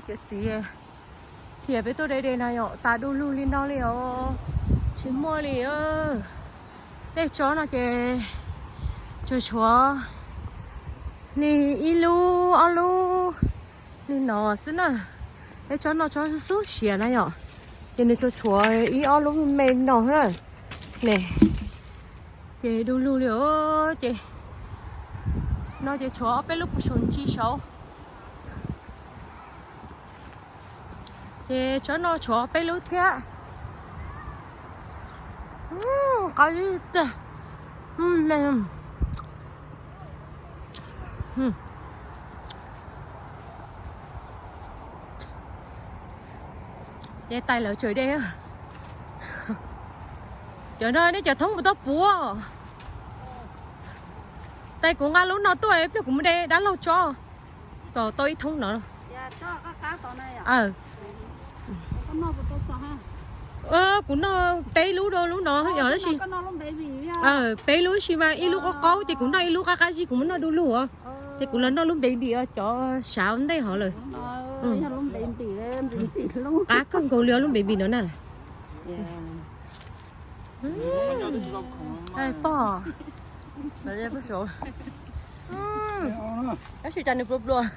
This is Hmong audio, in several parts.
Yawm txiv, thiab peb tuaj de de na yom, tas du lug li no li os, tsis muaj li. Tej tsob no ces tsuas tshuav li ib lub ob lub li no xwb na. Tej tsob no tsob xub siav na yom, ces nws tsuas tshuav ib ob lub me no na. Ne, ces du lug li os, ces no ces tshuav ob peb lub puv saum ntsis saud. Ces tsob no tshuav peb lub thiab. Qab tag. Ces tais lawv tsawm dej. Cov no nej cov thoob puas tau puv? Tais kuv nqa lub no tuaj ib pliag kuv mus de dab laug tso. Tos tau ib thoob no. Kuv noj peb lub rau lub no yog tab sis, peb lub tab sis mas ib lub qaub qaub ces kuv noj ib lub qab qab zib kuv muab noj du lug os. Ces kuv los noj lub baby os, cov sav ua ntej hov lawm. Qab kawg nkaus li os lub baby no na. Pog, tab sis cas nws pluas pluas.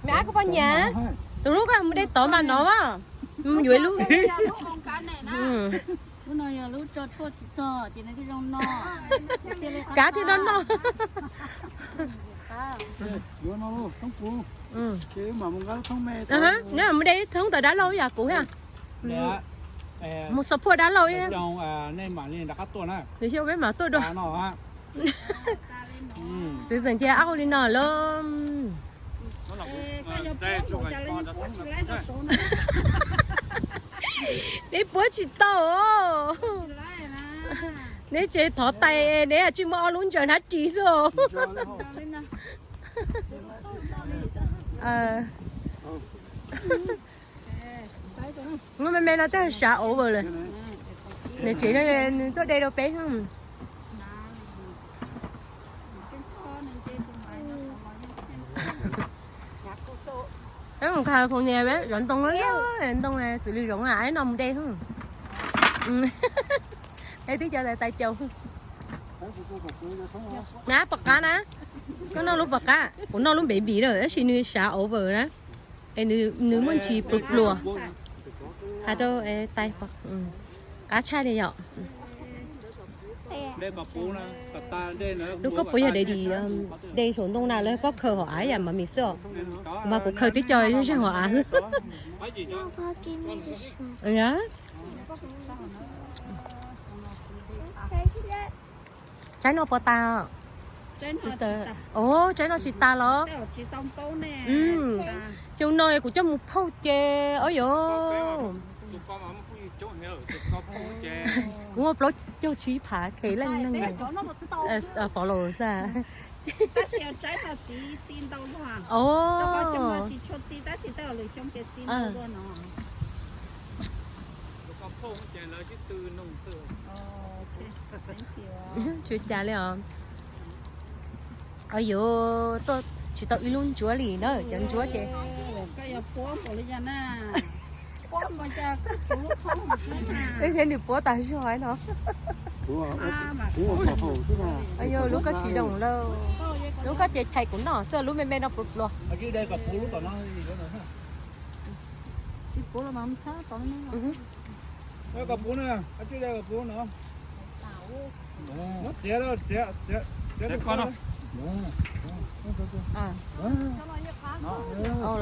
Me ab, koj poj niam, tus hlub koj mus de tod mas no, mus yuav ib lub. Kav thiaj noj noj. Neb mus de ib thoob tom dab laug yam kuv thiab. Mus support dab laug. Tiam sis peb mam tuaj dua. Xwv txheej thiab au li no lauj. Neb puab tsis tau. Neb tsev thov tais neb tsis muaj ob lub ntsaws hnab ris xwb. Lub me me no tej sav over lawm. Nws tsev no nws tuaj de rau peb. Peb mus California peb zov ntoo, ntoo xws li zoov na, no mus de. Es twb cov tais caus. Na pom qab na, koj noj lub pom qab, kuv noj lub baby lawm tab sis nws sav over na. Es nws muaj ntsis pluas pluas. Has rau tais, qab tshaj li yom. Lub koj puas yog de, de saum ntoo na, lawv koj khaws hauv av yam mam mis xwb os. Mas kuv khaws tib co zeeg hauv av xwb. Tsaib no puas tas? Tsaib no tsis tas los? Xyoo no kuv coj mus phauj ces, o yos, kuv muaj plaub caug tsib phav K leej neeg follow xwb. Tsis cas li os. Yuav tuaj tsis tau ib lub ntsuab li na, cov ntsuab ces ib ntshe nws puab tas zog no. Yog lub koj tsis zoo lawm. Lub koj ces chais kuv noj xwb, lub me me no pluas pluas.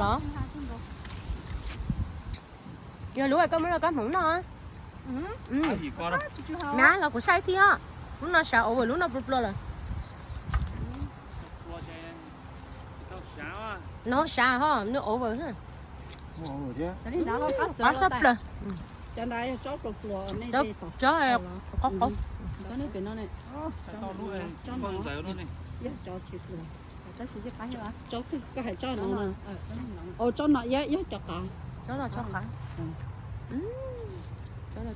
Los, yog lub koj muab rau koj hmoov noj. Nab los kuv saib thiab, lub no sav over, lub no pluas pluas lawm. No sav ho nws over. Qab tshaj plaws. Tsob qab qab. Tsob no, tsob no yog cov qab. Tsob no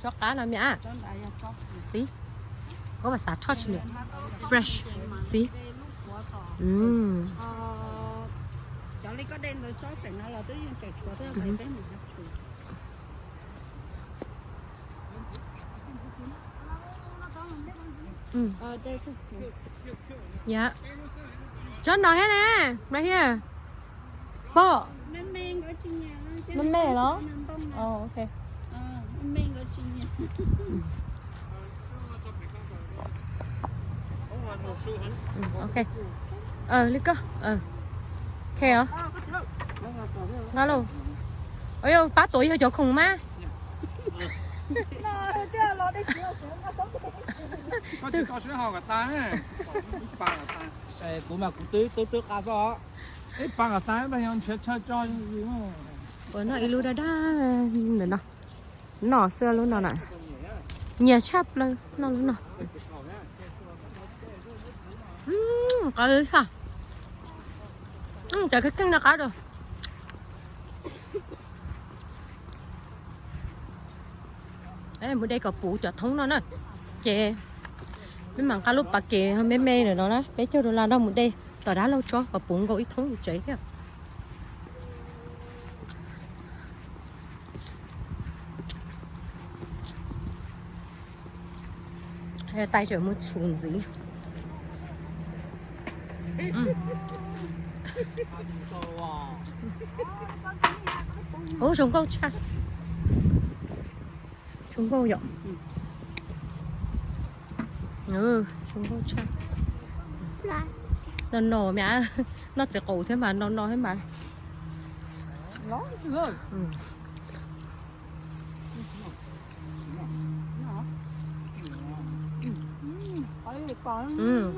tsob qab no miam. Xib, koj mas xav thoj tsis nws fresh. Xib. Yep. Tsob no thiab ne, right here. Pom. Me me los? Oh, ok. Ok. Li koj. Ok os. Nqa lauj. Ua yog pab tuav yog cov khoom mas. Kuv mas kuv twb twb twb qa xwb. Ib pa nqas tais npaj yog nrhiav chaw tso. Ua noj ib lub daj daj ntawm no. Noj xwb lub no na. Nyias tshaj plaws noj lub no. Qab xwb. Cov kheej kheej no qab rau. Mus de kom puv cov thoob no na. Ces peb mam nqa lub pas kev me me ntawm no na, peb caug dollar no mus de tom dab laug tsob kom puv nkaus ib thoob tsev thiab. Tais tseem mus tshum ntxiv. Ub, zoo nkauj tshaj. Zoo nkauj yom. Zoo nkauj tshaj. No no mas, noj txiv qaub thiab mas no no thiab mas.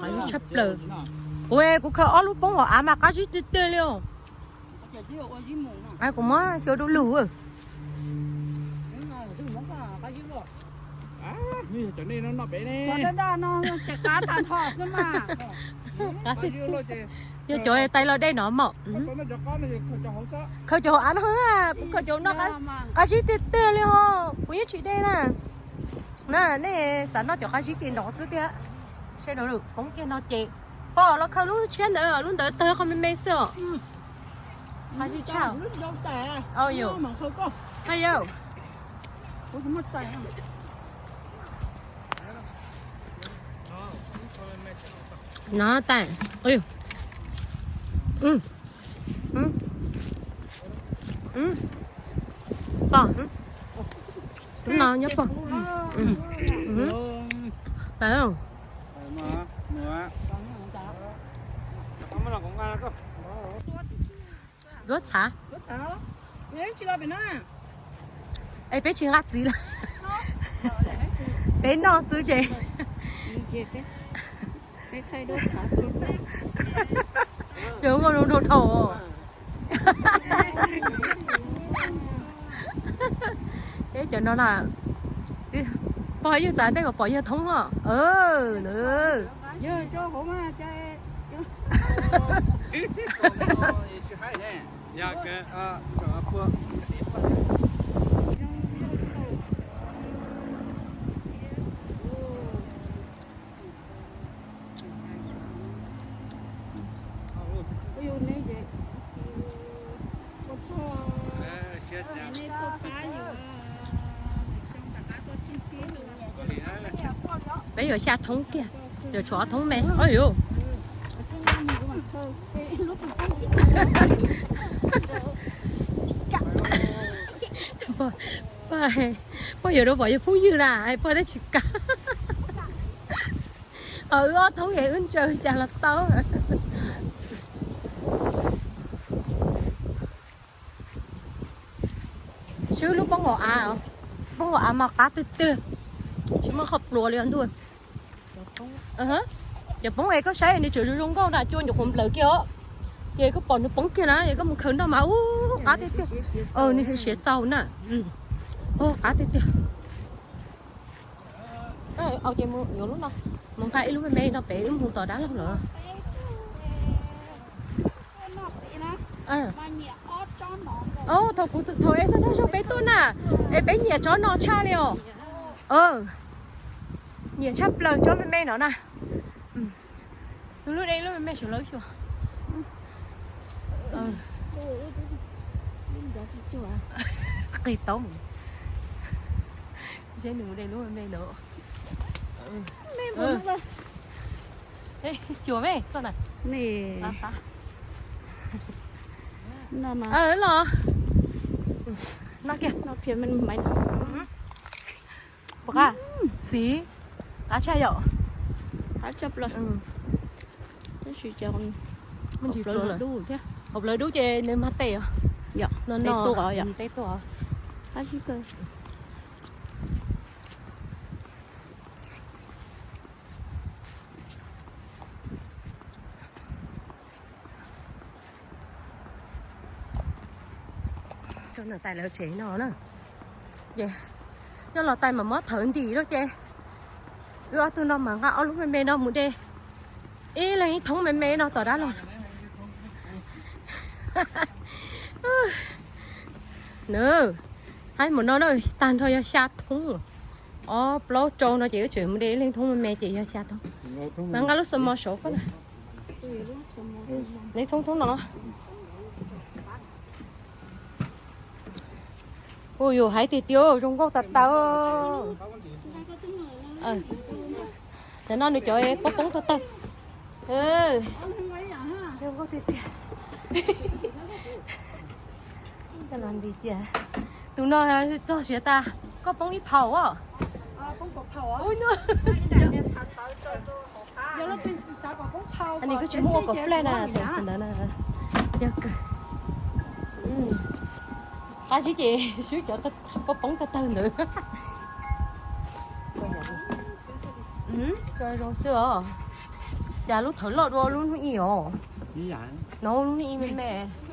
Qab zib tshaj plaws. Kuv, kuv khaws ob lub poob hauv av mas qab zib tiag tiag li os. Kuv muab xyuas du lug. Yog cov tais los dej no mom. Khaws cov hauv av no, kuv khaws cov no qab zib tiag tiag li ho. Kuv yeej tsis de na. Na, nej xav noj cov qab zib ces nov xwb thiab. Seb no lwm poob kiag no ces pom los khaws lub tshiab ntawd, lub ntawd tawg qhov me me xwb os. Qab zib tshaj. Yog. No tais. Pom. Lub no nyob pom. Duab txhav. Es peb tsis nqa txiv lawm. Peb noj xwb ces. Ces ua zoo dhau dhau. Peb cov no na, pog yeej txav tej kom pom yawg thoob no. Peb yuav xya thoob kiag, yuav tshuav ob thoob me. Ua yuv, pog yuav rau pom yawg phooj ywg na, pog thiaj tsis kam. Wb ob thoob es wb ntsaws cas los tau. Swb lub poob hauv av, poob hauv av mas qab tiag tiag, tsis muaj qhov pluas li os ntuj. Cov poob es koj saib nws tseem zoo zoo nkauj na, cua nyuam qhuav nplawm kiag os. Ces koj pom nws poob kiag na, es koj mus khaws noj mas ub qab tiag tiag. Nws siav tau na. Ub qab tiag tiag. Ces mus yuav lub no, mus nqa ib lub me me no pem wb mus tom dab laug lawm. Thaum kuv, thaum es thawj thawj zaug peb tuaj na, es peb nyiam tsob no tshaj li os. Nyiam tshaj plaws tsob me me no na. Tus lub de lub me me saum lawv xyuas. Qis tau. Seb nws mus de lub me me no. Cuam me koj na. Los. No kiag. Xiv, qab tshaj yom. Qab tshaj plaws. Tab sis cov me ntsis plaws dub thiab. Hauv plaws dub ces nws mag tes os. No no, tes tuaj. Qab zib kawg. Tso niam tais lawv tsev no na. Ces coj los tais mas muab thawv ntim lawm ces wb ob tug no mas nqa ob lub me me no mus de. Ib leeg ib thoob me me no tom dab los. Nws, hais mus no na, tag nrho yog xya thoob. Ob plaub rau no ces wb tseem mus de ib leeg thoob me me ces yog xya thoob. Mas nqa lub xo mos saud koj na. Neb thoob thoob no. Ua yus hais tiag tiag zoo nkauj tas tas. Tam no nws cov poob poob tawg tawg. Zoo nkauj tiag tiag. Tus no txog siav tas, koj poob ib phaum os. Nws kuj tsis muaj ua kom flag na, tus ntawd na. Yog kawg. Qab zib ces swb cov poob poob tawg tawg ntawd. Zoo xwb os. Cas lub thawv loj dua lub hnub ib os. No lub hnub ib me me.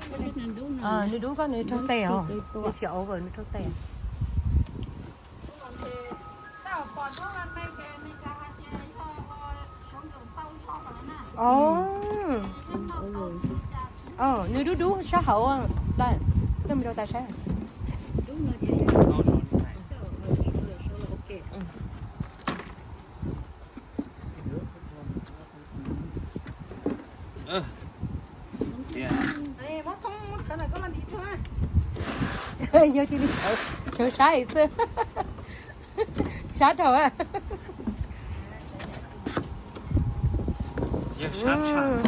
Nws dub koj nws raug tes os. Nws siav over nws raug tes. Nws dub dub sab hauv. Koj mus rau tas saib. Yog cia li sawv sab xwb. Sab dhau.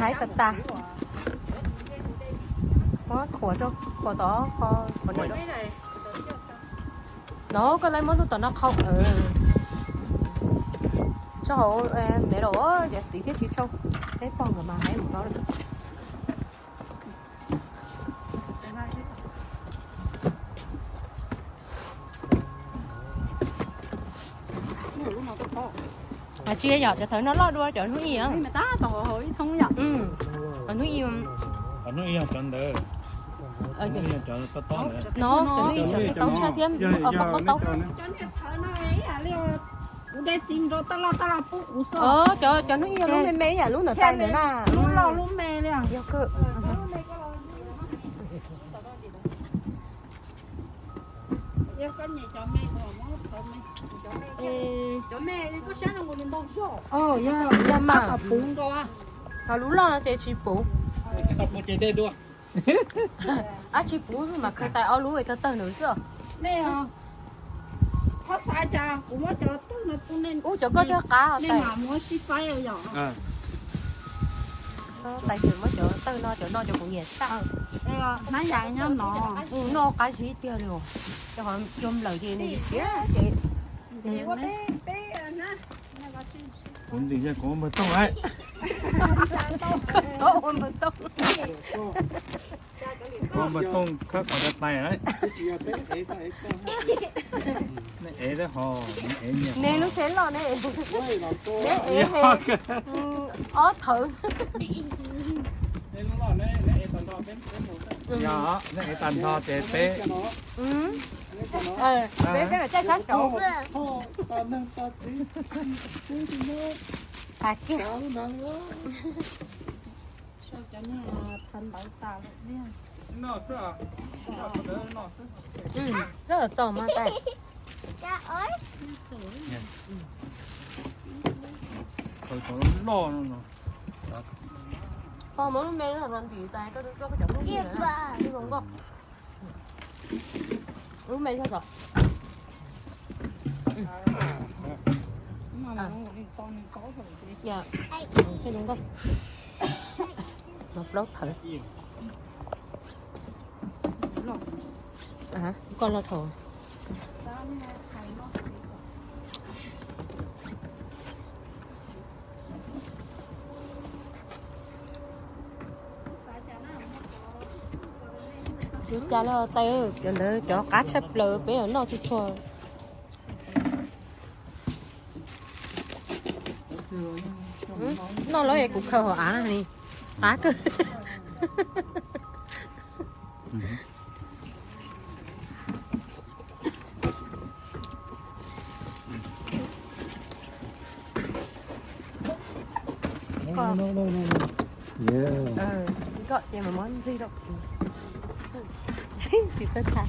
Hais tas tas. Muab khuam rau, khuam tod qho, khuam no. No koj lawv muab lub tom no qhau. Tso hauv me los cov txiv thiab tsis tshau. Peb pog nkawd mas hais mus no. Tsis yog cov thawv no loj dua cov hnub ib. Cov hnub ib. No cov hnub ib tseem tau tshaj thiab. Cov hnub ib yog lub me me yam lub ntawm tais ntawd na. Yog kawg. Yog mas. Thaum lub loj no ces tsis puv. Ab, tsis puv mas khaws tais ob lub tawg tawg nws xwb. Ub, cov koj cog qab tais. Tais tseem muab cov tawg no, cov no cov kuv nyiam tshaj. Noj qab zib tiag li. Cov qhov cua nplawm ces nws siav ces. Kuv ntim yog kuv npawg Tooj lawm. Kuv npawg Tooj khawb qhov tais lawm. Nej ev, nej lub tsheb loj ne, neb ev ob thawv. Yog, neb ev tag nrho ces peb, peb, peb caij sab saud. Tas kiag. Koj txaus mas tais. Koj muab lub me no ntim tais rau cov hnub ib na, zoo nkauj. Ub, me xyov. Plaub thawv. Koj loj dhau. Sib cav los tais, cov ntawd cov qab tshaj plaws peb noj tsuag tsuag. Noj los es kuv khaws hauv av li, qab kawg. Koj ces mas muab ntxig rau. Tsis txawj tha.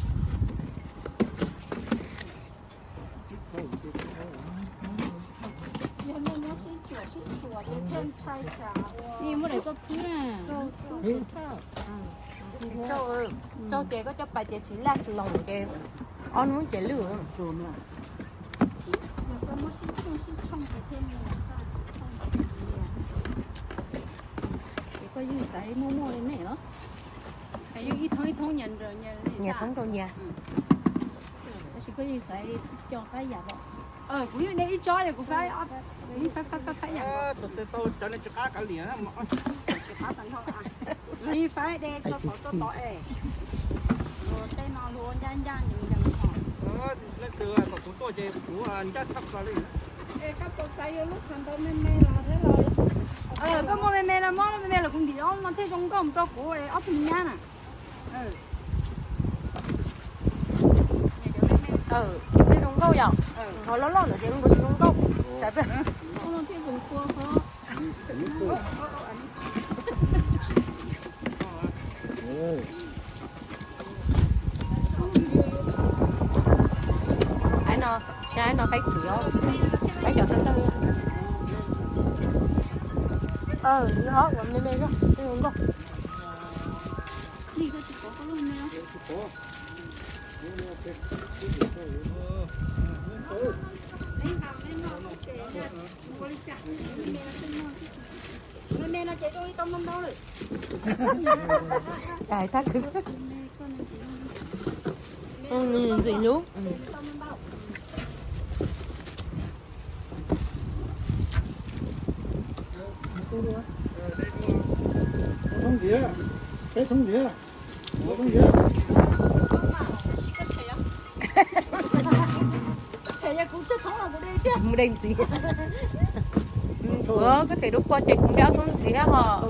Rau ces koj coj pais ces tsis laj los ces ob hnub ces lwj. Koj yeej xaiv muaj muaj li nej los? Yeej ib thoob ib thoob nyias thoob rau nyias. Tab sis koj yeej xaiv coj qab yam los? Kuv yeej de ib tsob es kuv faib, faib faib faib yam. Cov nej tsis qab kav liam, tsis qab tag nrho. Yeej faib de tso tod tso tod es. Tej no luag ncaj ncaj ncees ncees os. Leej twg kom kuv tuaj ces kuv ncaj tshaj plaws li. Es koj puas xaiv yuav lub qhov ntawd me me los thiab los? Koj muaj me me los, muab me me los kuv ntim ob no thiaj zoo nkauj mus rau kuv ob tug me nyab na. Thiaj zoo nkauj yom. Qhov loj loj ntawd ces zoo nkauj. Aib no, aib no faib txiv os. Faib cov tawg tawg. Me me, zoo nkauj. Ntxim hlub. Thoob ntxiv, peb thoob ntxiv, ua thoob ntxiv. Mus de ntxiv. Ua koj them dub pog ces kuv de ob thoob ntxiv thiab hos.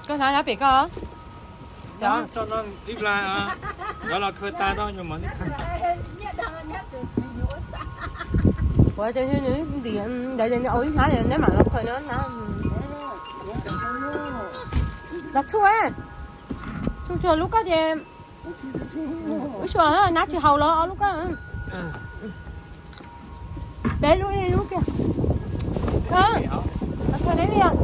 Koj hnav dab pem koj? Ua ces nws ntim ntawd ces nws ua ib hnab neb mam los khaws nyob na. Los tshuaj, tshuaj tshuaj lub koj ces, wb xyuas hnav tsis haus los ob lub koj. Peb lub ib lub kiag. Khaws neb li os.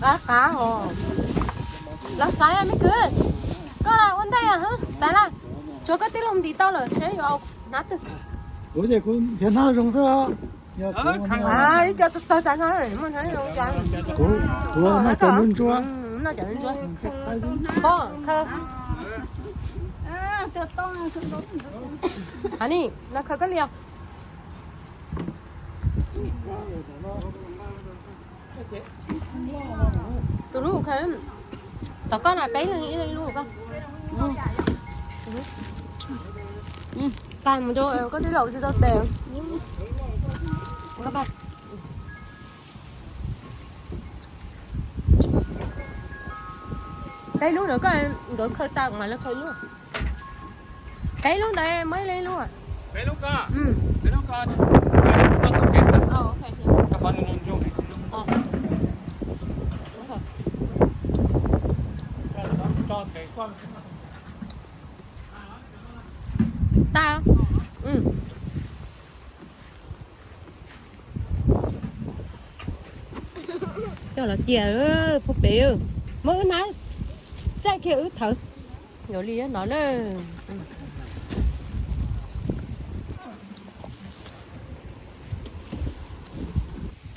Qab qab os. Los xaiv me kwv, koj ua ntej, xaiv na. Tshuav koj tij laug ntim tau lawm seb yuav hnav twg. Kuv ces kuv nrhiav hnab zoo xwb. Ib co tawg tawg xaiv no, muaj hnab zoo cas. Kuv noj cov ntsuab ntsuab. Noj cov ntsuab. Pob khaws. Hab ni, no khaws koj li os. Tus lub khaws, tom koj na peb leeg ib leeg lub koj. Tag mus rau koj tij laug tsis tau tes. Koj pab. Peb lub ntawd koj, nkawd khaws tau mas lawv khaws lub. Peb lub ntawd muaj ib lub. Tau. Coj los cia puag pem, muab wb na, tsaij kiag wb thawv. Nkaus li no na.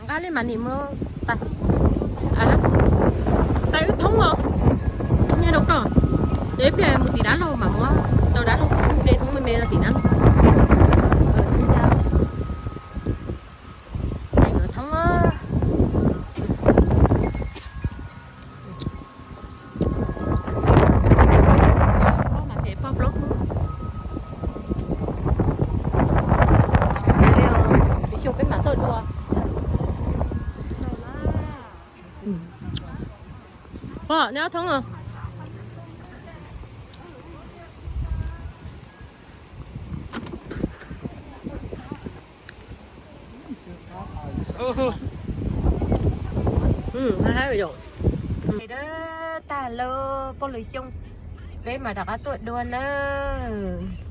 Nqa li mas nim mus. Tais wb thoob os. Nyob rau koj, ces ib pliag mus tim dab laug mas muab rau dab laug, ib pliag thoob me me rau tim dab laug. Tais nkawd thoob. Peb mas tuaj dua. Pom neb ob thoob os. Tag lawm poj lwm xyoo, peb mas rov qab tuaj dua nawb.